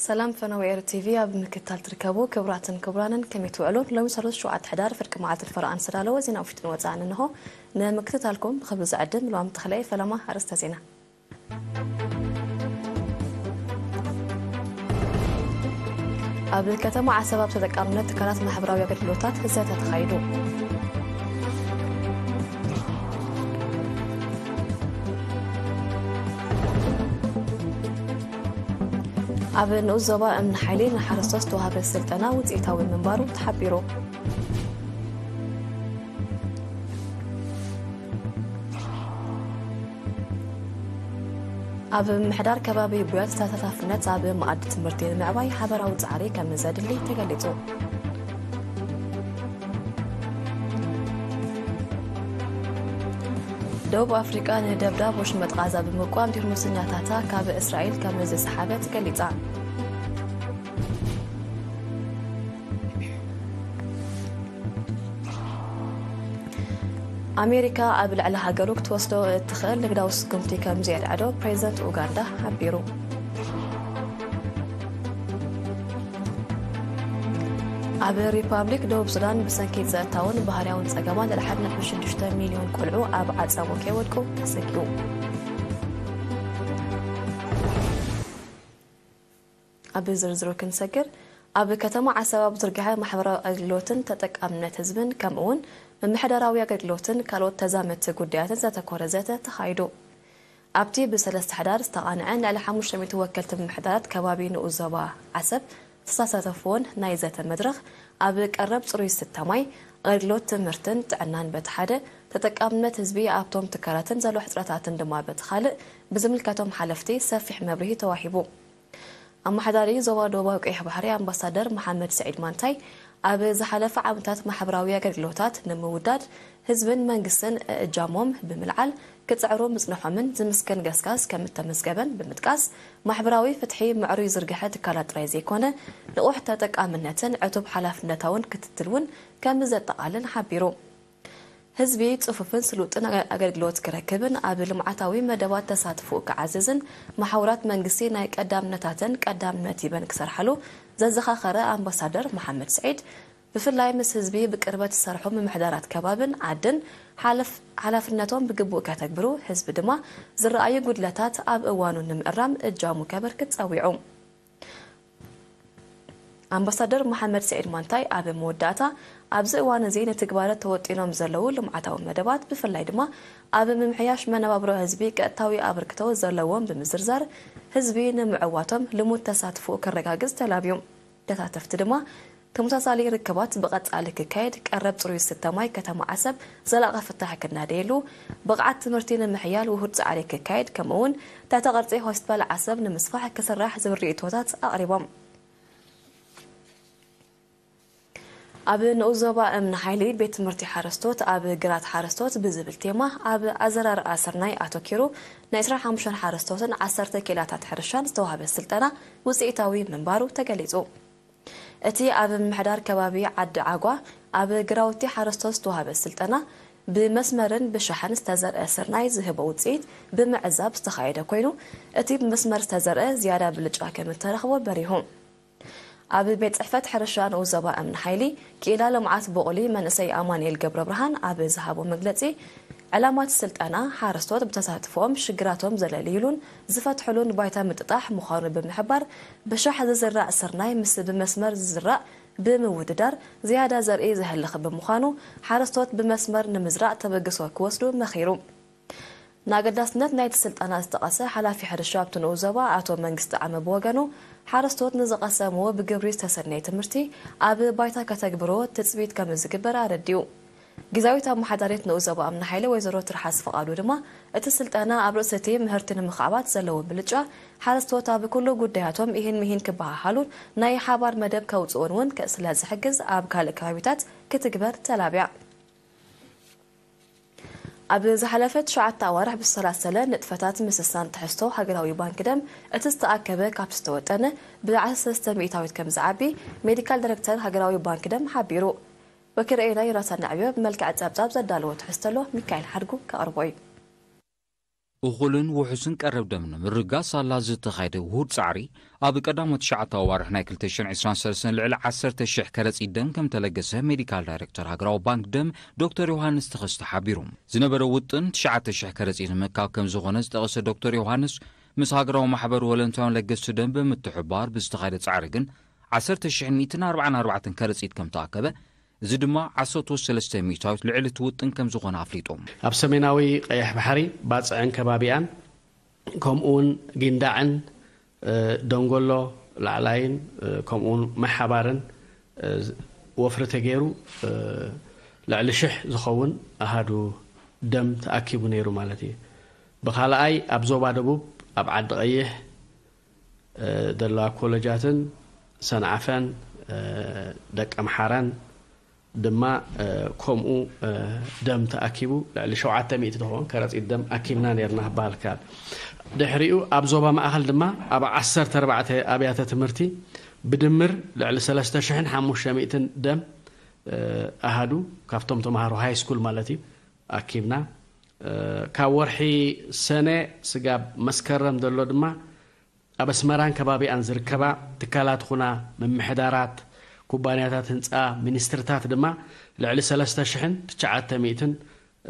ሰላም ፈነወ ኤር ቲቪ ኣብ ምክትታል ትርከቡ ክቡራትን ክቡራንን፣ ከመይ ትውዕሉ? ሎሚ ሰሉስ ሸውዓተ ሕዳር ፍርቂ መዓልቲ ፈረቓን ዝተዳለወ ዜና ውሽጥን ወጻእን እንሆ። ንምክትታልኩም ብኽብሪ ዝዕድም ሉዋም ተኽለ። ፈለማ ኣርእስተ ዜና። ኣብ ከተማ ዓሰብ ኣብ ተጠቃምነት ትካላት ማሕበራዊ ኣገልግሎታት ዘተ ተኻይዱ። ኣብ ንኡስ ዞባ እምኒ ሓይሊ ንሓረስቶት ዝተዋህበ ስልጠና ውፅኢታዊ ምንባሩ ተሓቢሩ። ኣብ ምምሕዳር ከባቢ ቡያት ተሳታፍነት ኣብ መኣዲ ትምህርቲ ንምዕባይ ሓበራዊ ጻዕሪ ከም ዘድሊ ተገሊጹ። ደቡብ ኣፍሪቃ ንደብዳብ ወሽመጥ ቃዛ ብምቋም ዲፕሎማሰኛታታ ካብ እስራኤል ከም ዝሰሓበት ገሊጻ። ኣሜሪካ ኣብ ልዕሊ ሃገሩ ክትወስዶ እትኽእል ንግዳዊ ስጉምቲ ከም ዘየድዕዶ ፕሬዚደንት ኡጋንዳ ሓቢሩ። ኣብ ሪፓብሊክ ደቡብ ሱዳን ብሰንኪ ጸጥታውን ባህርያውን ጸገማት ልዕሊ ሓደ ነጥቢ ሽዱሽተ ሚልዮን ቆልዑ ኣብ ዓጸቦ ከይወድቁ ተሰጊኡ። ኣብ ዝርዝሩ ክንሰግር፣ ኣብ ከተማ ዓሰብ ኣብ ዝርግሐ ማሕበራዊ ኣገልግሎትን ተጠቃምነት ህዝብን ከምኡውን ምምሕዳራዊ ኣገልግሎትን ካልኦት ተዛመድቲ ጉዳያትን ዘተኮረ ዘተ ተኻይዱ። ኣብቲ ብሰለስተ ሕዳር ዝተቓንዐ ልዕሊ ሓሙሽተ ሚእቲ ወከልቲ ምምሕዳራት ከባቢ ንኡስ ዞባ ዓሰብ ዝተሳተፍዎን ናይ ዘተ መድረኽ፣ ኣብ ቀረብ ጽሩይ ዝስተ ማይ፣ ኣገልግሎት ትምህርትን ጥዕናን በቲ ሓደ፣ ተጠቃምነት ህዝቢ ኣብቶም ትካላትን ዘሎ ሕጽረታትን ድማ በቲ ካልእ ብዝምልከቶም ሓለፍቲ ሰፊሕ መብርሂ ተዋሂቡ። ኣመሓዳሪ ዞባ ደቡባዊ ቀይሕ ባሕሪ ኣምባሳደር መሓመድ ስዒድ ማንታይ፣ ኣብ ዝሓለፈ ዓመታት ማሕበራዊ ኣገልግሎታት ንምውዳድ ህዝብን መንግስትን እእጃሞም ብምልዓል ክጽዕሩ ምጽንሖምን ዝምስገን ገስጋስ ከም እተመዝገበን ብምጥቃስ፣ ማሕበራዊ ፍትሒ ምዕሩይ ዝርግሐ ትካላት ጥራይ ዘይኮነ፣ ንቑሕ ተጠቃምነትን ዕቱብ ሓላፍነታውን ክትትል እውን ከም ዘጠቓልል ሓቢሩ። ህዝቢ ጽፉፍን ስሉጥን ኣገ-፣ ኣገልግሎት ክረክብን ኣብ ልምዓታዊ መደባት ተሳትፎኡ ክዓዝዝን መሓውራት መንግስቲ ናይ ቀዳምነታተን ቀዳምነት ሂበን ክሰርሓሉ ዘዘኻኸረ ኣምባሳደር መሓመድ ስዒድ፣ ብፍላይ ምስ ህዝቢ ብቅርበት ዝሰርሑ ምምሕዳራት ከባብን ዓድን ሓለፍ-፣ ሓላፍነቶም ብግቡእ ከተግብሩ፣ ህዝቢ ድማ ዝረኣዩ ጉድለታት ኣብ እዋኑ ንምእራም እጃሙ ከበርክት ጸዊዑ። ኣምባሳደር መሓመድ ስዒድ ማንታይ ኣብ መወዳእታ፣ ኣብዚ እዋን እዚ ንትግባረ ተወጢኖም ዘለዉ ልምዓታዊ መደባት፣ ብፍላይ ድማ ኣብ ምምሕያሽ መነባብሮ ህዝቢ ቀጥታዊ ኣበርክቶ ዘለዎም ብምዝርዛር፣ ህዝቢ ንምዕዋቶም ልሙድ ተሳትፎኡ ከረጋግጽ ተላብዩ። ተሳተፍቲ ድማ፣ ተመሳሳሊ ርክባት ብቐጻሊ ክካየድ፣ ቀረብ ጽሩይ ዝስተ ማይ ከተማ ዓሰብ ዘላቒ ፍታሕ ክናደየሉ፣ ብቕዓት ትምህርቲ ንምሕያል ውሁድ ጻዕሪ ክካየድ፣ ከምኡ'ውን ትሕተ ቅርጺ ሆስፒታል ዓሰብ ንምስፋሕ ክስራሕ ዝብል ርእይቶታት ኣቕሪቦም። ኣብ ንኡስ ዞባ እምኒ ሓይሊ ቤት ትምህርቲ ሓረስቶት ኣብ ግራት ሓረስቶት ብዝብል ቴማ ኣብ ኣዘራርኣ ስርናይ ኣተኪሩ ን ዕስራን ሓሙሽተን ሓረስቶትን ዓሰርተ ኬላታት ሕርሻን ዝተዋህበ ስልጠና ውፅኢታዊ ምንባሩ ተገሊፁ። እቲ ኣብ ምምሕዳር ከባቢ ዓዲ ዓጓ ኣብ ግራውቲ ሓረስቶት ዝተዋህበ ስልጠና ብመስመርን ብሻሕን ዝተዘርአ ስርናይ ዝህቦ ውፅኢት ብምዕዛብ ዝተኻየደ ኮይኑ፣ እቲ ብመስመር ዝተዘርአ ዝያዳ ብልጫ ከም እተረኽቦ በሪሁ። ኣብ ቤት ጽሕፈት ሕርሻ ንኡስ ዞባ እምኒ ሓይሊ ክኢላ ልምዓት ብቑሊ መንእሰይ ኣማኑኤል ገብረብርሃን ኣብ ዝሃቦ መግለጺ፣ ዕላማ እቲ ስልጠና ሓረስቶት ብተሳትፎኦም ሽግራቶም ዘለልይሉን ዝፈትሕሉን ባይታ ምጥጣሕ ምዃኑ ብምሕባር፣ ብሻሕ ዝዝራእ ስርናይ ምስ ብመስመር ዝዝራእ ብምውድዳር ዝያዳ ዘርኢ ዘህልኽ ብምዃኑ፣ ሓረስቶት ብመስመር ንምዝራእ ተበግሶ ክወስዱ መኺሩ። ንኣገዳስነት ናይቲ ስልጠና ዝጠቐሰ ሓላፊ ሕርሻ ኣብቲ ንኡስ ዞባ ኣቶ መንግስትኣመ ብወገኑ፣ ሓረስቶት ንዝቐሰምዎ ብግብሪ ዝተሰነየ ትምህርቲ ኣብ ባይታ ከተግብርዎ ትጽቢት ከም ዝግበር ኣረዲኡ። ግዝያዊት ኣመሓዳሪት ንኡስ ዞባ እምኒ ሓይሊ ወይዘሮ ትርሓስ ፍቓዱ ድማ፣ እቲ ስልጠና ኣብ ርእሲ እቲ ምህርቲ ንምኽዕባት ዘለዎ ብልጫ፣ ሓረስቶት ኣብ ኩሉ ጉዳያቶም ኢሂን ምሂን ክበሃሃሉን ናይ ሓባር መደብ ከውጽኡን እውን ከ-፣ ስለ ዝሕግዝ ኣብ ካልእ ከባቢታት ክትግበር ተላብያ። ኣብ ዝሓለፈ ትሽዓተ ኣዋርሕ ብዝተሰላሰለ ንጥፈታት ምስሳን ትሕዝቶ ሃገራዊ ባንክ ደም እቲ ዝተኣከበ ካብቲ ዝተወጠነ ብዓሰርተ ሰለስተ ሚእታዊት ከም ዝዓቢ ሜዲካል ዳይሬክተር ሃገራዊ ባንክ ደም ሓቢሩ። ወኪል ሬና ዮናታን ንዕብዮ ብመልክዕ ጸብጻብ ዘዳለዎ ትሕዝቶ ኣሎ፣ ሚካኤል ሓድጉ ከቕርቦ እዩ። እኹልን ውሑስን ቀረብ ደም ንምርጋስ ሳላ ዝተኻየደ ውሁድ ጻዕሪ፣ ኣብ ቀዳሞት ትሽዓተ ኣዋርሕ ናይ ክልተ ሽሕን ዕስራን ሰለስተን ልዕሊ ዓሰርተ ሽሕ ከረጺት ደም ከም ተለገሰ ሜዲካል ዳይሬክተር ሃገራዊ ባንክ ደም ዶክተር ዮሃንስ ተኸስተ ሓቢሩ። ዝነበረ ውጥን ትሽዓተ ሽሕ ከረጺት ንምእካብ ከም ዝኾነ ዝጠቐሰ ዶክተር ዮሃንስ፣ ምስ ሃገራዊ ማሕበር ወለንታውያን ለገስቲ ደም ብምትሕብባር ብዝተኻየደ ጻዕሪ ግን ዓሰርተ ሽሕን ሚእትን ኣርባዓን ኣርባዕተን ከረጺት ከም ተኣከበ፣ እዚ ድማ ዓሰርተ ሰለስተ ሚእታዊት ልዕሊ እቲ ውጥን ከም ዝኾነ ኣፍሊጡ። ኣብ ሰሜናዊ ቀይሕ ባሕሪ ባጽዕን ከባቢኣን፣ ከምኡውን ጊንዳዕን፣ እ፣ ደንጎሎ ላዕላይን፣ እ፣ ከምኡውን መሓባርን፣ እ፣ ወፍሪ ተገይሩ፣ እ፣ ልዕሊ ሽሕ ዝኸውን ኣሃዱ ደም ተኣኪቡ ነይሩ ማለት እዩ። ብኻልኣይ ኣብ ዞባ ደቡብ ኣብ ዓዲ ቀይሕ፣ እ፣ ዘለዋ ኮለጃትን ሰንዓፈን፣ እ፣ ደቀምሓረን ድማ፣ እ፣ ከምኡ፣ እ፣ ደም ተኣኪቡ ልዕሊ ሸውዓተ ሚእቲ ዝኸውን ከረጺት ደም ኣኪብና ነርና ክበሃል ይከኣል። ድሕሪኡ ኣብ ዞባ ማእኸል ድማ ኣብ ዓሰርተ ኣርባዕተ ኣብያተ ትምህርቲ ብድምር ልዕሊ ሰለስተ ሽሕን ሓሙሽተ ሚእትን ደም፣ እ፣ ኣሃዱ ካብቶም ተምሃሮ ሃይ ስኩል ማለት እዩ ኣኪብና። እ፣ ካብ ወርሒ ሰነ ስጋብ መስከረም ዘሎ ድማ ኣብ ኣስመራን ከባቢኣን ዝርከባ ትካላት ኹና ምምሕዳራት፣ ኩባንያታት ህንፃ፣ ሚኒስትርታት ድማ ልዕሊ ሰለስተ ሽሕን ትሽዓተ ሚእትን፣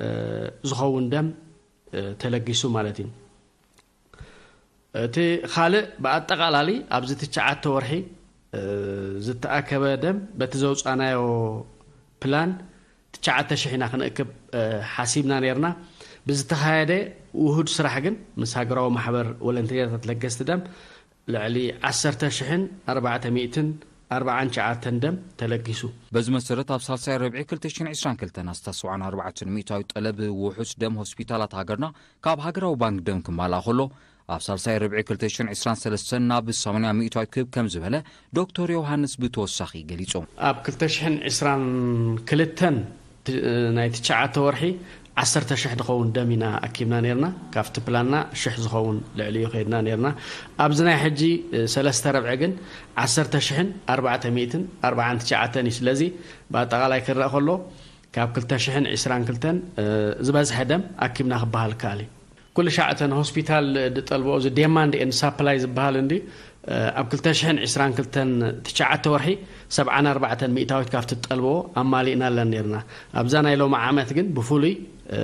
እ፣ ዝኸውን ደም፣ እ፣ ተለጊሱ ማለት እዩ። እቲ ካልእ ብኣጠቓላሊ ኣብዚ ትሽዓተ ወርሒ፣ እ፣ ዝተኣከበ ደም በቲ ዘውፃናዮ ፕላን ትሽዓተ ሽሕ ኢና ክንእክብ፣ እ፣ ሓሲብና ነርና። ብዝተኻየደ ውሁድ ስራሕ ግን ምስ ሃገራዊ ማሕበር ወለንተኛታት ለገስቲ ደም ልዕሊ ዓሰርተ ሽሕን ኣርባዕተ ሚእትን ኣርባዓን ትሽዓተን ደም ተለጊሱ። በዚ መሰረት ኣብ ሳልሳይ ረብዒ ክልተ ሽሕን ዕስራን ክልተን ኣስታት ሰብዓን ኣርባዕተን ሚእታዊ ጠለብ ውሑስ ደም ሆስፒታላት ሃገርና ካብ ሃገራዊ ባንክ ደም ክማልኣ ከሎ፣ ኣብ ሳልሳይ ረብዒ ክልተ ሽሕን ዕስራን ሰለስተን ናብ ሰማንያ ሚእታዊ ክብ ከም ዝበለ ዶክተር ዮሃንስ ብተወሳኺ ገሊጹ። ኣብ ክልተ ሽሕን ዕስራን ክልተን ት-፣ ናይ ትሽዓተ ወርሒ ዓሰርተ ሽሕ ዝኸውን ደም ኢና ኣኪብና ነርና። ካብቲ ፕላንና ሽሕ ዝኸውን ልዕሊኡ ከይድና ነርና። ኣብዚ ናይ ሕጂ፣ እ፣ ሰለስተ ረብዒ ግን ዓሰርተ ሽሕን ኣርባዕተ ሚእትን ኣርባዓን ትሽዓተን እዩ። ስለዚ ብኣጠቓላይ ክረአ ከሎ ካብ ክልተ ሽሕን ዕስራን ክልተን፣ እ፣ ዝበዝሐ ደም ኣኪብና ክበሃል ይከኣል እዩ። ኩሉ ሻዕ እተን ሆስፒታል ዝጠልብኦ፣ እዚ ዴማንድ ኤንድ ሳፕላይ ዝበሃል እንዲ፣ እ፣ ኣብ ክልተ ሽሕን ዕስራን ክልተን ትሽዓተ ወርሒ ሰብዓን ኣርባዕተን ሚእታዊት ካብቲ ትጠልብኦ ኣማሊእና ኣለን ነርና። ኣብዛ ናይ ሎሚ ዓመት ግን ብፍሉይ፣ እ፣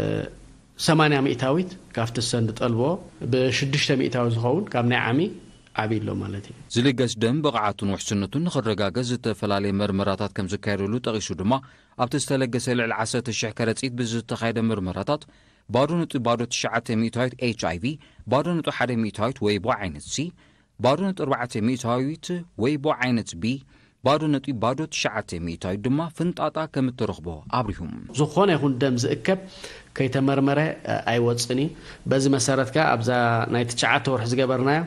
ሰማንያ ሚእታዊት ካብቲ ሰን ዝጠልብኦ ብሽዱሽተ ሚእታዊ ዝኸውን ካብ ናይ ዓሚ ዓብይ ኣሎ ማለት እዩ። ዝልገስ ደም ብቕዓቱን ውሕስነቱን ንኽረጋገጽ ዝተፈላለየ መርመራታት ከም ዝካየደሉ ጠቒሱ ድማ፣ ኣብቲ ዝተለገሰ ልዕሊ ዓሰርተ ሽሕ ከረጺት ብዝተኻየደ መርመራታት ባዶ ነጥቢ ባዶ ትሽዓተ ሚእታዊት ኤች ኣይ ቪ፣ ባዶ ነጥቢ ሓደ ሚእታዊት ወይቦ ዓይነት ሲ፣ ባዶ ነጥቢ ኣርባዕተ ሚእታዊት ወይቦ ዓይነት ቢ፣ ባዶ ነጥቢ ባዶ ትሽዓተ ሚእታዊት ድማ ፍንጣጣ ከም እተረኽቦ ኣብሪሁ። ዝኾነ ይኹን ደም ዝእከብ ከይተመርመረ፣ እ፣ ኣይወጽን እዩ። በዚ መሰረት ከኣ ኣብዛ ናይ ትሽዓተ ወርሒ ዝገበርናዮ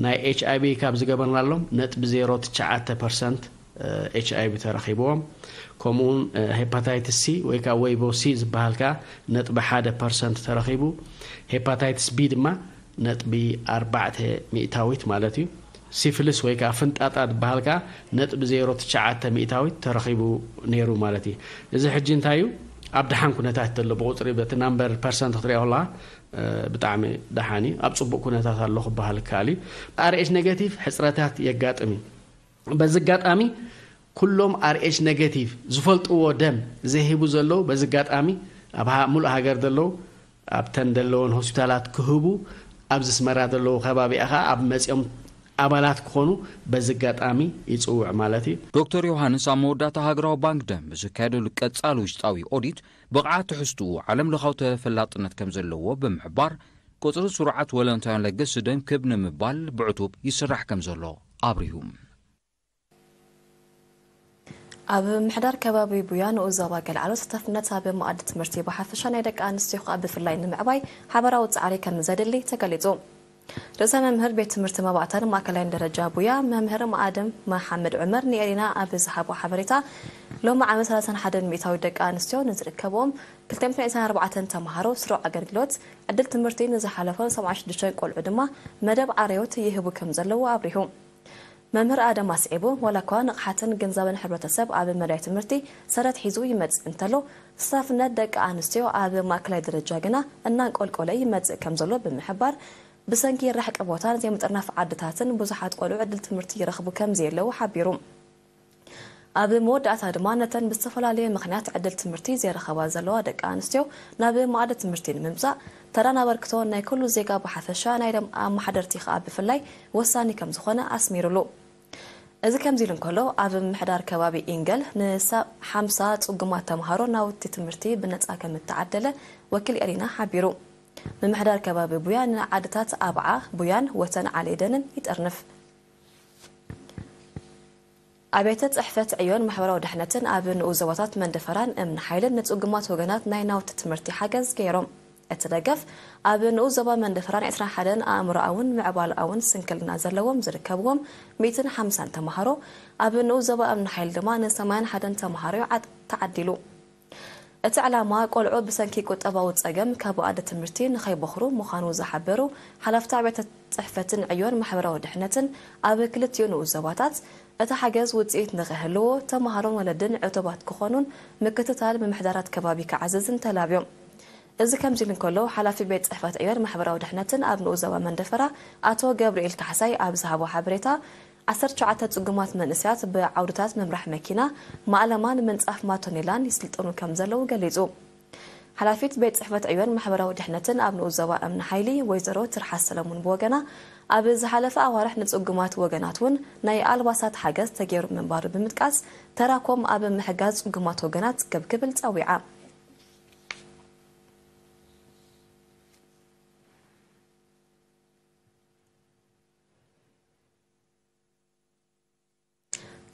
ናይ ኤች ኣይ ቪ ካብ ዝገበርናሎም ነጥቢ ዜሮ ትሽዓተ ፐርሰንት ኤች ኣይ ቪ ተረኺብዎም። ከምኡውን፣ እ፣ ሄፓታይትስ ሲ ወይ ከዓ ወይቦ ሲ ዝበሃል ከዓ ነጥቢ ሓደ ፐርሰንት ተረኺቡ። ሄፓታይትስ ቢ ድማ ነጥቢ ኣርባዕተ ሚእታዊት ማለት እዩ። ሲፍልስ ወይ ከዓ ፍንጣጣ ዝበሃል ከዓ ነጥቢ ዜሮ ትሽዓተ ሚእታዊት ተረኺቡ ነይሩ ማለት እዩ። እዚ ሕጂ እንታይ እዩ? ኣብ ደሓን ኩነታት ዘሎ ብቁፅሪ በቲ ናምበር ፐርሰንት ክትሪኦ ከለካ፣ እ፣ ብጣዕሚ ደሓን እዩ። ኣብ ፅቡቅ ኩነታት ኣሎ ክበሃል ይከኣል እዩ። ኣር ኤች ኔጋቲቭ ሕፅረታት የጋጥም እዩ። በዚ ኣጋጣሚ ኩሎም ኣር ኤች ኔጋቲቭ ዝፈልጥዎ ደም ዘይህቡ ዘለዉ፣ በዚ ኣጋጣሚ ኣብ ሃ-፣ ሙሉእ ሃገር ዘለዉ ኣብተን ዘለዎን ሆስፒታላት ክህቡ፣ ኣብዚ ኣስመራ ዘለዉ ከባቢኣ ኸኣ ኣብ መጺኦም ኣባላት ክኾኑ በዚ ኣጋጣሚ ይጽውዕ ማለት እዩ። ዶክተር ዮሃንስ ኣብ መወዳእታ ሃገራዊ ባንክ ደም ብዝካየደሉ ቀጻሊ ውሽጣዊ ኦዲት ብቕዓት ትሕዝትኡ ዓለም ለኻዊ ተፈላጥነት ከም ዘለዎ ብምሕባር፣ ቁጽሪ ስሩዓት ወለንታውያን ለገስቲ ደም ክብ ንምባል ብዕቱብ ይስራሕ ከም ዘሎ ኣብሪሁ። ኣብ ምሕዳር ከባቢ ቡያ ንኡስ ዞባ ገልዓሎ ተሳታፍነት ኣብ መኣዲ ትምህርቲ ብሓፈሻ ናይ ደቂ ኣንስትዮ ከኣ ብፍላይ ንምዕባይ ሓበራዊ ጻዕሪ ከም ዘድሊ ተገሊጹ። ርእሰ መምህር ቤት ትምህርቲ መባእታን ማእከላይን ደረጃ ቡያ መምህር ኣደም መሓመድ ዑመር ንኤሪና ኣብ ዝሃቦ ሓበሬታ፣ ሎሚ ዓመት ሰላሳን ሓደን ሚእታዊ ደቂ ኣንስትዮ ንዝርከብዎም ክልተ ሚእትን ዕስራን ኣርባዕተን ተምሃሮ ስሩዕ ኣገልግሎት፣ ዕድል ትምህርቲ ንዝሓለፎም ሰብዓን ሽዱሽተን ቆልዑ ድማ መደብ ዓርዮት ይህቡ ከም ዘለዉ ኣብሪሁ። መምህር ኣደም ኣስዒቡ፣ ዋላ እኳ ንቕሓትን ግንዛበን ሕብረተሰብ ኣብ መዳይ ትምህርቲ ሰረት ሒዙ ይመጽእ እንተሎ፣ ተሳታፍነት ደቂ ኣንስትዮ ኣብ ማእከላይ ደረጃ ግና እናንቆልቆለ ይመጽእ ከም ዘሎ ብምሕባር፣ ብሰንኪ ርሕቂ ቦታን ዘይምጥርናፍ ዓድታትን ብዙሓት ቆልዑ ዕድል ትምህርቲ ይረኽቡ ከም ዘየለዉ ሓቢሩ። ኣብ መወዳእታ ድማ፣ ነተን ብዝተፈላለየ ምኽንያት ዕድል ትምህርቲ ዘይረኸባ ዘለዋ ደቂ ኣንስትዮ ናብ ማኣዲ ትምህርቲ ንምምጻእ፣ ተራን ኣበርክቶን ናይ ኩሉ ዜጋ ብሓፈሻ፣ ናይ ደም ኣመሓደርቲ ከኣ ብፍላይ ወሳኒ ከም ዝኾነ ኣስሚሩሉ። እዚ ከምዚ ኢሉ እንከሎ፣ ኣብ ምምሕዳር ከባቢ ኢንገል ንሳ ሓምሳ ጽጉማት ተምሃሮ ናውቲ ትምህርቲ ብነጻ ከም እተዓደለ ወኪል ኤሪና ሓቢሩ። ምምሕዳር ከባቢ ቡያ ንዓድታት ኣብዓ፣ ቡያን ወተን ዓሌደንን ይጠርንፍ። ኣብያተ ጽሕፈት ዕዮን ማሕበራዊ ድሕነትን ኣብ ንኡስ ዞባታት መንደፈራን እምኒ ሓይልን ንጽጉማት ወገናት ናይ ናውቲ ትምህርቲ ሓገዝ ገይሮም። እቲ ደገፍ፣ ኣብ ንኡስ ዞባ መንደፈራን ዕስራን ሓደን ኣእምሮኣውን ምዕባለኣውን ስንክልና ዘለዎም ዝርከብዎም ሚእትን ሓምሳን ተምሃሮ፣ ኣብ ንኡስ ዞባ እምኒ ሓይል ድማ ንሰማንያን ሓደን ተምሃሮ ዓድ-፣ ተዓዲሉ። እቲ ዕላማ፣ ቆልዑ ብሰንኪ ቁጠባዊ ጸገም ካብ ኣደ ትምህርቲ ንኸይበኽሩ ምዃኑ ዝሓበሩ ሓላፍቲ ኣብያተ ጽሕፈትን ዕዮን ማሕበራዊ ድሕነትን፣ ኣብ ክልቲኡ ንኡስ ዞባታት እቲ ሓገዝ ውጽኢት ንኽህልዎ፣ ተምሃሮን ወለድን ዕቱባት ክኾኑን ምክትታል ምምሕዳራት ከባቢ ክዓዝዝን ተላብዮም። እዚ ከምዚ ኢሉ እንከሎ፣ ሓላፊ ቤት ጽሕፈት ዕዮን ማሕበራዊ ድሕነትን ኣብ ንኡስ ዞባ መንደፈራ ኣቶ ገብርኤል ካሕሳይ ኣብ ዝሃቦ ሓበሬታ፣ ዓሰርተ ትሽዓተ ጽጉማት መንእሰያት ብዓውድታት ምምራሕ መኪና፣ ማእለማን ምንጻፍ ማቶኔላን ይስልጠኑ ከም ዘለዉ ገሊጹ። ሓላፊት ቤት ጽሕፈት ዕዮን ማሕበራዊ ድሕነትን ኣብ ንኡስ ዞባ እምኒ ሓይሊ ወይዘሮ ትርሓስ ሰለሙን ብወገና፣ ኣብ ዝሓለፈ ኣዋርሕ ንጽጉማት ወገናት እውን ናይ ኣልባሳት ሓገዝ ተገይሩ ምንባሩ ብምጥቃስ፣ ተራኮም ኣብ ምሕጋዝ ጽጉማት ወገናት ክብ ክብል ጸዊዓ።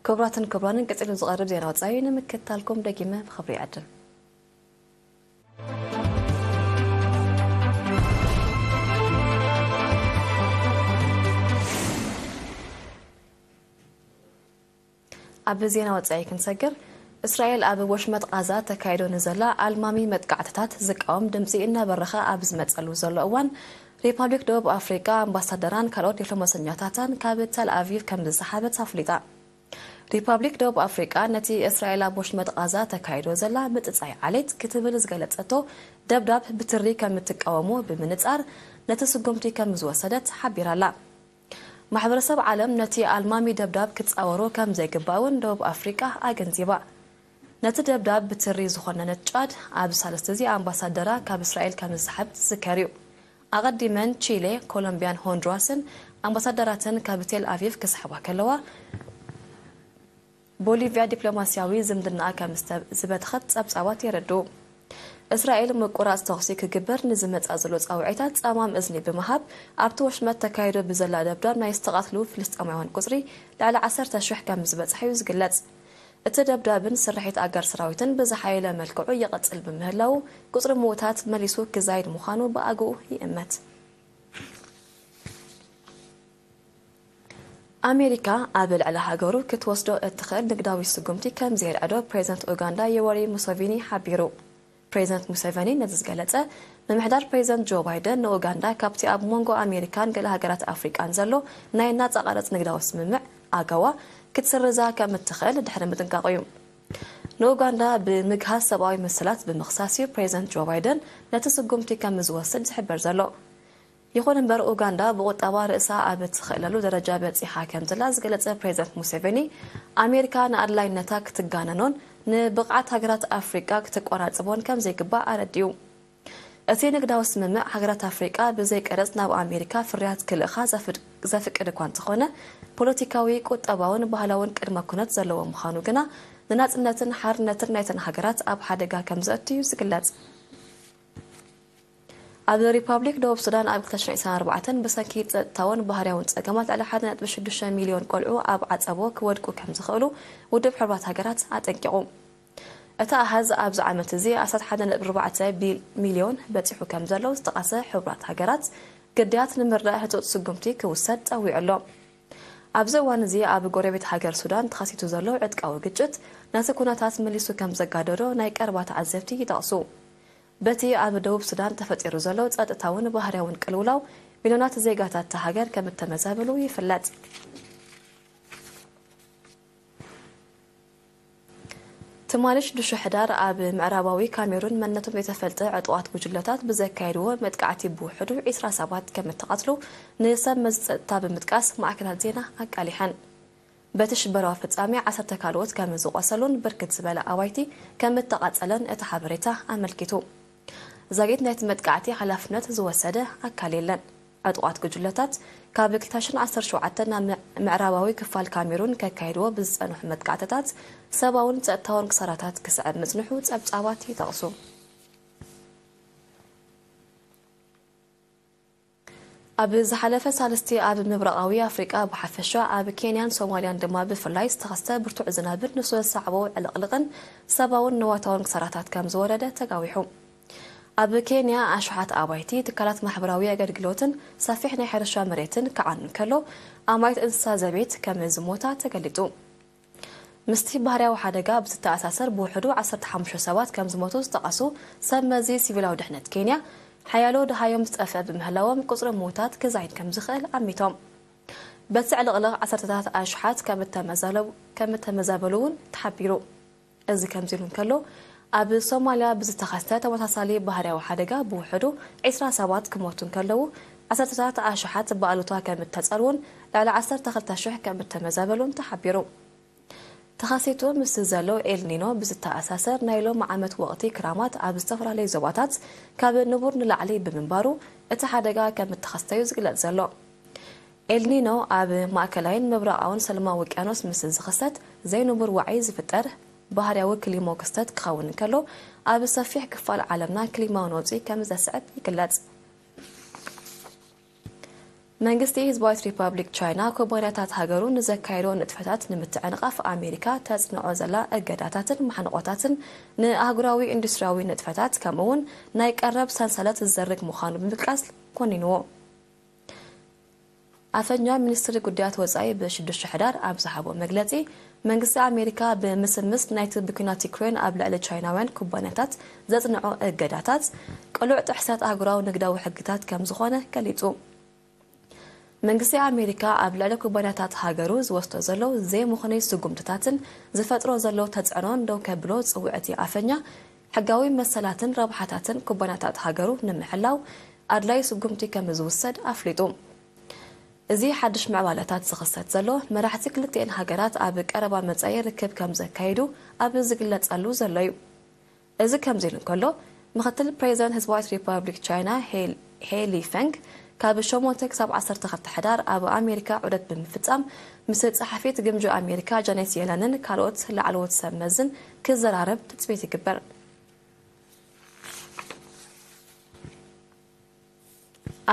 ክቡራትን ክቡራንን፣ ቀጺሉ ዝቐርብ ዜና ወጻኢ ንምክትታልኩም ደጊመ ብኽብሪ ይዕድም። ኣብ ዜና ወጻኢ ክንሰግር፣ እስራኤል ኣብ ወሽመጥ ቃዛ ተካይዶ ንዘላ ኣልማሚ መጥቃዕትታት ዝቃወም ድምጺ እናበረኸ ኣብ ዝመጸሉ ዘሎ እዋን፣ ሪፓብሊክ ደቡብ ኣፍሪቃ ኣምባሳደራን ካልኦት ዲፕሎማሰኛታታን ካብ ተል ኣቪቭ ከም ዝሰሓበት ኣፍሊጣ። ሪፓብሊክ ደቡብ ኣፍሪቃ ነቲ እስራኤል ኣብ ወሽመጥ ቃዛ ተካይዶ ዘላ ምጽጻይ ዓሌት ክትብል ዝገለጸቶ ደብዳብ ብትሪ ከም እትቃወሞ ብምንጻር፣ ነቲ ስጉምቲ ከም ዝወሰደት ሓቢራ'ላ። ማሕበረሰብ ዓለም ነቲ ኣልማሚ ደብዳብ ክጻወሮ ከም ዘይግባእ እውን ደቡብ ኣፍሪቃ ኣገንዚባ። ነቲ ደብዳብ ብትሪ ዝኾነነት ጫድ፣ ኣብዚ ሳልስቲ እዚ ኣምባሳደራ ካብ እስራኤል ከም ዝሰሓበት ዝዝከር እዩ። ኣቐዲመን ቺሌ፣ ኮሎምቢያን ሆንዱራስን ኣምባሳደራተን ካብ ቴል ኣቪቭ ክስሕባ ከለዋ፣ ቦሊቭያ ዲፕሎማስያዊ ዝምድናኣ ከም ዝተ-፣ ዝበተኸት ጸብጻባት የረድኡ። እስራኤል ምቁራጽ ተኹሲ ክግበር ንዝመጽኣ ዘሎ ጻውዒታት ጸማም እዝኒ ብምሃብ፣ ኣብቲ ወሽመጥ ተካይዶ ብዘላ ደብዳብ ናይ ዝተቓትሉ ፍልስጤማውያን ቁጽሪ ልዕሊ ዓሰርተ ሽሕ ከም ዝበጽሐ እዩ ዝግለጽ። እቲ ደብዳብን ስርሒት ኣጋር ሰራዊትን ብዝሓየለ መልክዑ ይቕጽል ብምህላዉ፣ ቁጽሪ ምዉታት መሊሱ ክዛይድ ምዃኑ ብኣግኡ ይእመት። ኣሜሪካ ኣብ ልዕሊ ሃገሩ ክትወስዶ እትኽእል ንግዳዊ ስጉምቲ ከም ዘየርዕዶ ፕሬዝደንት ኡጋንዳ ዮወሪ ሙሰቪኒ ሓቢሩ። ፕሬዝደንት ሙሰቪኒ ነዚ ዝገለጸ፣ ምምሕዳር ፕሬዝደንት ጆ ባይደን ንኡጋንዳ ካብቲ ኣብ መንጎ ኣሜሪካን ገለ ሃገራት ኣፍሪቃን ዘሎ ናይ ናጻ ቀረጽ ንግዳዊ ስምምዕ፣ ኣገዋ፣ ክትስርዛ ከም እትኽእል ድሕሪ ምጥንቃቑ እዩ። ንኡጋንዳ ብምግሃስ ሰብኣዊ መሰላት ብምኽሳስ እዩ ፕሬዝደንት ጆ ባይደን ነቲ ስጉምቲ ከም ዝወስድ ዝሕበር ዘሎ። ይኹን እምበር፣ ኡጋንዳ ብቑጠባ ርእሳ ኣብ እትኽእለሉ ደረጃ በጺሓ ከም ዘላ ዝገለጸ ፕሬዝደንት ሙሴቬኒ፣ ኣሜሪካ ንኣድላይነታ ክትጋነኖን ንብቕዓት ሃገራት ኣፍሪቃ ክትቆራጽቦን ከም ዘይግባእ ኣረዲኡ። እቲ ንግዳዊ ስምምዕ፣ ሃገራት ኣፍሪቃ ብዘይ ቀረጽ ናብ ኣሜሪካ ፍርያት ክልእኻ ዘፍድ-፣ ዘፍቅድ እኳ እንተኾነ፣ ፖለቲካዊ፣ ቁጠባውን ባህላውን ቅድመ ኩነት ዘለዎ ምዃኑ ግና፣ ንናጽነትን ሓርነትን ናይተን ሃገራት ኣብ ሓደጋ ከም ዘእቱ እዩ ዝግለጽ። ኣብ ሪፓብሊክ ደቡብ ሱዳን ኣብ ክልተ ሽሕን ዕስራን ኣርባዕተን ብሰንኪ ጸጥታውን ባህርያውን ጸገማት ልዕሊ ሓደ ነጥቢ ሽዱሽተ ሚልዮን ቆልዑ ኣብ ዓጸቦ ክወድቁ ከም ዝኽእሉ ውድብ ሕቡራት ሃገራት ኣጠንቂቑ። እቲ ኣሃዝ ኣብዚ ዓመት እዚ ኣስታት ሓደ ነጥቢ ኣርባዕተ ቢል-፣ ሚልዮን በጺሑ ከም ዘሎ ዝጠቐሰ ሕቡራት ሃገራት፣ ግዳያት ንምርዳእ ህጹጽ ስጉምቲ ክውሰድ ጸዊዑ ኣሎ። ኣብዚ እዋን እዚ ኣብ ጎረቤት ሃገር ሱዳን ተኸሲቱ ዘሎ ዕጥቃዊ ግጭት ነቲ ኩነታት መሊሱ ከም ዘጋደዶ ናይ ቀረባ ተዓዘብቲ ይጠቕሱ። በቲ ኣብ ደቡብ ሱዳን ተፈጢሩ ዘሎ ጸጥታውን ባህርያውን ቅልውላው፣ ሚልዮናት ዜጋታት እታ ሃገር ከም እተመዛበሉ ይፍለጥ። ትማሊ ሽዱሽተ ሕዳር ኣብ ምዕራባዊ ካሜሩን መንነቶም ዘይተፈልጠ ዕጡቓት ጉጅለታት ብዘካየድዎ መጥቃዕቲ ብውሕዱ ዒስራ ሰባት ከም እተቐትሉ ንሰብ መዚ ጸጥታ ብምጥቃስ ማዕከናት ዜና ኣቃሊሐን። በቲ ሽበራዊ ፍጻሜ ዓሰርተ ካልኦት ከም ዝቖሰሉን ብርክት ዝበለ ኣባይቲ ከም እተቓጸለን እቲ ሓበሬታ ኣመልኪቱ። ዛጊት ናይቲ መጥቃዕቲ ሓላፍነት ዝወሰደ ኣካል የለን። ዕጡቓት ጉጅለታት ካብ ክልተ ሽሕን ዓሰርተ ሸውዓተን ናብ ምዕ-፣ ምዕራባዊ ክፋል ካሜሩን ከካይድዎ ብዝጸንሑ መጥቃዕትታት ሰብኣውን ጸጥታውን ክሳራታት ክስዕብ ምጽንሑ ጸብጻባት ይጠቕሱ። ኣብ ዝሓለፈ ሳልስቲ ኣብ ምብራቓዊ ኣፍሪቃ ብሓፈሻ ኣብ ኬንያን ሶማልያን ድማ ብፍላይ ዝተኸስተ ብርቱዕ ዝናብን ንሱ ዘሰዓቦ ዕልቕልቕን ሰብኣውን ንዋታውን ክሳራታት ከም ዝወረደ ተጋዊሑ። ኣብ ኬንያ ኣሽሓት ኣባይቲ፣ ትካላት ማሕበራዊ ኣገልግሎትን ሰፊሕ ናይ ሕርሻ መሬትን ክዓኑ እንከሎ፣ ኣማይት እንስሳ ዘቤት ከም ዝሞታ ተገሊጹ። ምስቲ ባህርያዊ ሓደጋ ብዝተኣሳሰር ብውሕዱ ዓሰርተ ሓሙሽተ ሰባት ከም ዝሞቱ ዝጠቐሱ ሰብ መዚ ሲቪላዊ ድሕነት ኬንያ፣ ሓያሎ ደሃዮም ዝጠፍአ ብምህላዎም ቁጽሪ ምዉታት ክዛይድ ከም ዝኽእል ኣሚቶም። በቲ ዕልቕልቕ ዓሰርተታት ኣሽሓት ከም እተመዛለቡ-፣ ከም እተመዛበሉ እውን ተሓቢሩ። እዚ ከምዚ ኢሉ እንከሎ፣ ኣብ ሶማልያ ብዝተኸስተ ተመሳሳሊ ባህርያዊ ሓደጋ ብውሕዱ ዒስራ ሰባት ክሞቱ እንከለዉ፣ ዓሰርተታት ኣሽሓት ብኣሉታ ከም እተጸልዉን ልዕሊ ዓሰርተ ክልተ ሽሕ ከም እተመዛበሉን ተሓቢሩ። ተኸሲቱ ምስ ዘሎ ኤልኒኖ ብዝተኣሳሰር ናይ ሎም ዓመት ወቕቲ ክራማት ኣብ ዝተፈላለዩ ዞባታት ካብ ንቡር ንላዕሊ ብምንባሩ እቲ ሓደጋ ከም እተኸስተዩ ዝግለጽ ዘሎ። ኤልኒኖ ኣብ ማእከላይን ምብራቓውን ሰላማዊ ውቅያኖስ ምስ ዝኽሰት ዘይንቡር ዋዒ ዝፍጠር ባህርያዊ ክሊማዊ ክስተት ክኸውን እንከሎ፣ ኣብ ሰፊሕ ክፋል ዓለምና ክሊማዊ ነውጺ ከም ዘስዕብ ይግለጽ። መንግስቲ ህዝባዊት ሪፓብሊክ ቻይና ኩባንያታት ሃገሩ ንዘካየዶ ንጥፈታት ንምትዕንቓፍ ኣሜሪካ ተጽንዖ ዘላ እገዳታትን ማሕንቖታትን ንኣህጉራዊ ኢንዱስትሪያዊ ንጥፈታት ከምኡ እውን ናይ ቀረብ ሰንሰለት ዝዘርግ ምዃኑ ብምጥቃስ ኮኒንዎ። ኣፈኛ ሚኒስትሪ ጉዳያት ወጻኢ ብሽዱሽተ ሕዳር ኣብ ዝሃቦ መግለጺ፣ መንግስቲ ኣሜሪካ ብምስምስ ናይቲ ብኲናት ዩክሬን ኣብ ልዕሊ ቻይናውያን ኩባንያታት ዘጽንዖ እገዳታት ቅሉዕ ጥሕሰት ኣህጉራዊ ንግዳዊ ሕግታት ከም ዝኾነ ገሊጹ። መንግስቲ ኣሜሪካ ኣብ ልዕሊ ኩባንያታት ሃገሩ ዝወስዶ ዘሎ ዘይምኽኑይ ስጉምትታትን ዝፈጥሮ ዘሎ ተጽዕኖን ደው ከብሎ ዝጽውዕ እቲ ኣፈኛ፣ ሕጋዊ መሰላትን ረብሓታትን ኩባንያታት ሃገሩ ንምሕላው ኣድላዪ ስጉምቲ ከም ዝውሰድ ኣፍሊጡ። እዚ ሓድሽ ምዕባለታት ዝኽሰት ዘሎ፣ መራሕቲ ክልቲኤን ሃገራት ኣብ ቀረባ መጻኢ ርክብ ከም ዘካይዱ ኣብ ዝግለጸሉ ዘሎ እዩ። እዚ ከምዚ ኢሉ እንከሎ፣ ምኽትል ፕሬዚደንት ህዝባዊት ሪፓብሊክ ቻይና ሄል-፣ ሄሊ ፈንግ ካብ ሸሞንተ ክሳብ ዓሰርተ ክልተ ሕዳር ኣብ ኣሜሪካ ዑደት ብምፍጻም ምስ ጸሓፊት ግምጃ ኣሜሪካ ጃኔት የለንን ካልኦት ላዕለዎት ሰብ መዝን ክዘራረብ ትጽቢት ይግበር።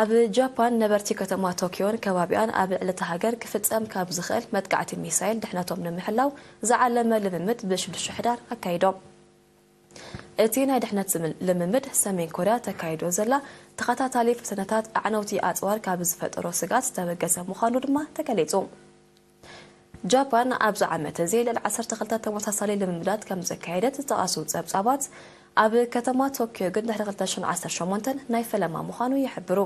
ኣብ ጃፓን ነበርቲ ከተማ ቶኪዮን ከባቢኣን ኣብ ልዕሊ እታ ሃገር ክፍጸም ካብ ዝኽእል መጥቃዕቲ ሚሳይል ድሕነቶም ንምሕላው ዝዓለመ ልምምድ ብሽዱሽተ ሕዳር ኣካይዶም። እቲ ናይ ድሕነት ዝም-፣ ልምምድ ሰሜን ኮርያ ተካይዶ ዘላ ተኸታታሊ ፈተነታት ኣዕነውቲ ኣጽዋር ካብ ዝፈጠሮ ስግኣት ዝተበገሰ ምዃኑ ድማ ተገሊጹ። ጃፓን ኣብዚ ዓመት እዚ ልዕሊ ዓሰርተ ክልተ ተመሳሳሊ ልምምዳት ከም ዘካየደት ዝጠቐሱ ጸብጻባት፣ ኣብ ከተማ ቶኪዮ ግን ድሕሪ ክልተ ሽሕን ዓሰርተ ሸሞንተን ናይ ፈለማ ምዃኑ ይሕብሩ።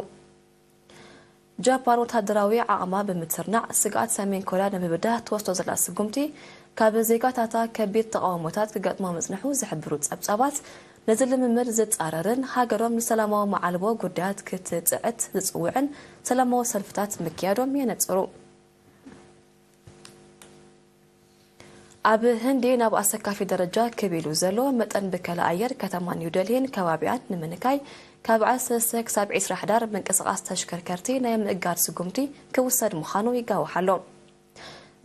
ጃፓን ወታደራዊ ዓቕማ ብምትርናዕ ስግኣት ሰሜን ኮርያ ንምብዳህ ትወስዶ ዘላ ስጉምቲ፣ ካብ ዜጋታታ ከቢድ ተቓውሞታት ክገጥማ ምጽንሑ ዝሕብሩ ጸብጻባት፣ ነዚ ልምምድ ዝጻረርን ሃገሮም ንሰላማዊ መዓልቦ ጉዳያት ክትጽዕት ዝጽውዕን ሰላማዊ ሰልፍታት ምክያዶም የነጽሩ። ኣብ ህንዲ ናብ ኣሰካፊ ደረጃ ክብ ኢሉ ዘሎ መጠን ብከላ ኣየር ከተማ ኒው ደልሂን ከባቢኣን ንምንካይ፣ ካብ ዓሰርተ ክሳብ ዕስራ ሕዳር ምንቅስቓስ ተሽከርከርቲ ናይ ምእጋድ ስጉምቲ ክውሰድ ምዃኑ ይጋውሕ ኣሎ።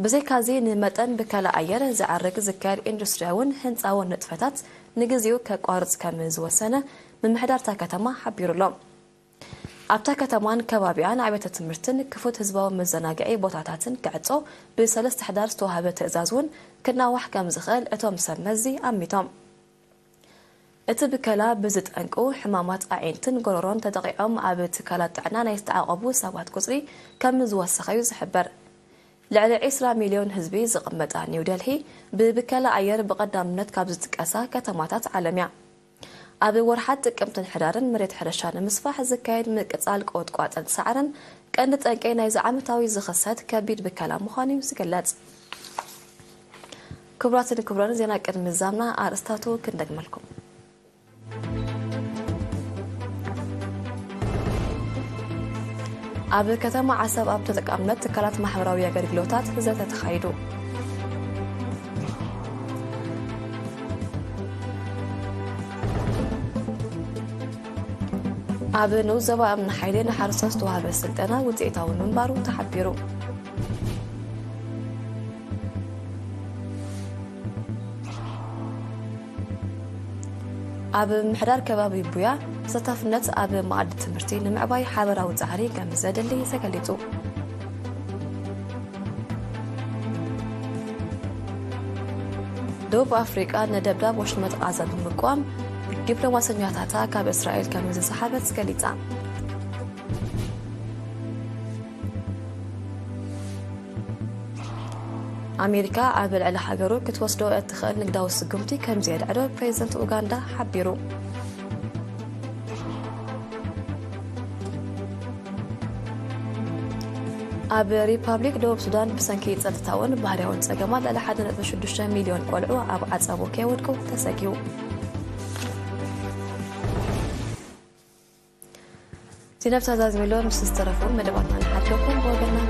ብዘይካዚ፣ ንመጠን ብከላ ኣየር ዝዓርግ ዝካየድ ኢንዱስትሪያውን ህንጻውን ንጥፈታት ንግዜኡ ከቋርጽ ከም ዝወሰነ ምምሕዳር እታ ከተማ ሓቢሩ ኣሎ። ኣብታ ከተማን ከባቢኣን ኣብያተ ትምህርትን ክፉት ህዝባዊ መዘናግዒ ቦታታትን ክዕጾ ብሰለስተ ሕዳር ዝተዋህበ ትእዛዝ እውን ክናዋሕ ከም ዝኽእል እቶም ሰብ መዚ ኣሚቶም። እቲ ብከላ ብዝጠንቁ ሕማማት ኣዒንትን ጎረሮን ተጠቒዖም ኣብ ትካላት ጥዕና ናይ ዝተዓቖቡ ሰባት ቁጽሪ ከም ዝወሰኸ እዩ ዝሕበር። ልዕሊ ዕስራ ሚልዮን ህዝቢ ዝቕመጣ ኒው ደልሂ ብብከላ ኣየር ብቐዳምነት ካብ ዝጥቀሳ ከተማታት ዓለም እያ። ኣብ ወርሓት ጥቅምትን ሕዳርን መሬት ሕርሻ ንምስፋሕ ዝካየድ ምቅጻል ቆጥቋጥን ሳዕርን ቀንዲ ጠንቂ ናይዚ ዓመታዊ ዝኽሰት ከቢድ ብከላ ምዃኑ እዩ ዝግለጽ። ክቡራትን ክቡራን፣ ዜና ቅድሚ ዛምና ኣርእስታቱ ክንደግመልኩም። ኣብ ከተማ ዓሰብ ኣብ ተጠቃምነት ትካላት ማሕበራዊ ኣገልግሎታት ዘተ ተኻይዱ። ኣብ ንኡስ ዞባ እምኒ ሓይሊ ንሓረስቶት ዝተዋህበ ስልጠና ውፅኢታዊ ምንባሩ ተሓቢሩ። ኣብ ምሕዳር ከባቢ ቡያ ተሳታፍነት ኣብ መኣዲ ትምህርቲ ንምዕባይ ሓበራዊ ፃዕሪ ከም ዘድሊ ተገሊፁ። ደቡብ ኣፍሪቃ ንደብዳብ ወሽመጥ ቃዛ ብምቋም ዲፕሎማሰኛታታ ካብ እስራኤል ከም ዝሰሓበት ገሊጻ። ኣሜሪካ ኣብ ልዕሊ ሃገሩ ክትወስዶ እትኽእል ንግዳዊ ስጉምቲ ከም ዘየድዕዶ ፕሬዚደንት ኡጋንዳ ሓቢሩ። ኣብ ሪፓብሊክ ደቡብ ሱዳን ብሰንኪ ጸጥታውን ባህርያውን ጸገማት ልዕሊ ሓደ ነጥቢ ሽዱሽተ ሚልዮን ቆልዑ ኣብ ዓጸቦ ከይወድቁ ተሰጊኡ። ዜና ብተዛዝሚሎ ምስ ዝተረፉ መደባትና ንሓድገኩም ብወገንና